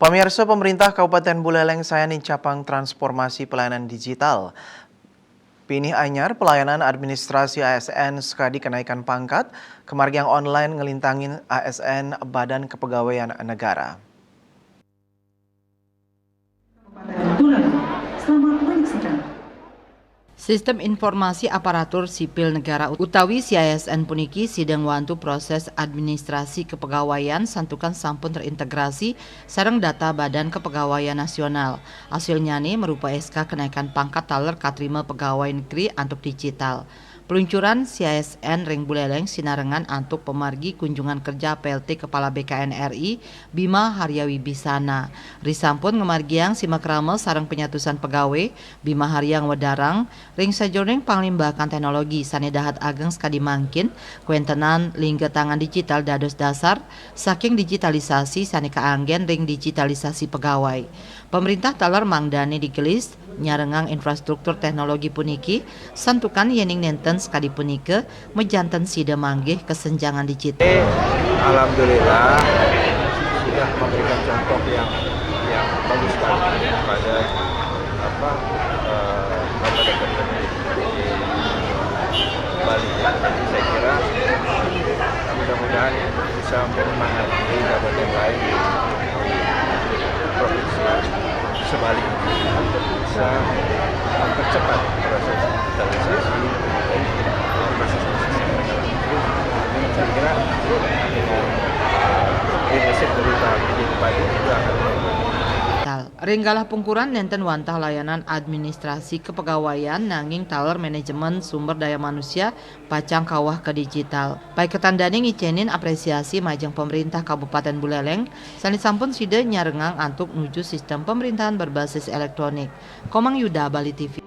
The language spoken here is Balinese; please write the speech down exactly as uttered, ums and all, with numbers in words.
Pamirsa, pemerintah Kabupaten Buleleng sayan nincapang transformasi pelayanan digital. Pinih anyar pelayanan administrasi A S N sakadi kenaikan pangkat, kamargiang online ngelintangin A S N Badan Kepegawaian Negara. Kabupaten Buleleng. Selamat menyaksikan. Sistem Informasi Aparatur Sipil Negara utawi C I S N puniki sida ngwantu proses administrasi kepegawaian santukan sampun terintegrasi sareng data Badan Kepegawaian Nasional. Hasilnyane merupa S K kenaikan pangkat taler katrima pegawai negeri antuk digital. Peluncuran C I S N ring Buleleng sinarengan antuk pamargi kunjungan kerja P L T Kepala B K N R I, Bima Harya Wibisana. Risampun ngamargiang simakrama sareng penyatusan pegawai, Bima Harya ngwedarang ring sajeroning panglimbakan teknologi sane dahat ageng sakadi mangkin, kawentenan lingga tangan digital dados dasar saking digitalisasi sane kaanggen ring digitalisasi pegawai. Pemerintah taler mangdane digelis nyarengang infrastruktur teknologi puniki, santukan yening nenten sakadi punika, majanten sida manggih kasenjangan digital. Alhamdulillah sudah memberikan contoh yang yang bagus sekali kepada apa eh, Kabupaten Bali. Jadi saya kira mudah-mudahan bisa menyemangati kabupaten lain di provinsi sebaliknya untuk bisa mempercepat proses digitalisasi dan proses-proses yang mereka lakukan. Saya kira dengan leadership dari Pak B J Bupati juga akan Ring galah pungkuran nenten wantah layanan administrasi kepegawaian nanging taler manajemen sumber daya manusia pacang kawah ka digital. Paiketan dane ngicenin apresiasi majeng pemerintah Kabupaten Buleleng sane sampun sida nyarengang antuk nuju sistem pemerintahan berbasis elektronik. Komang Yuda, Bali T V.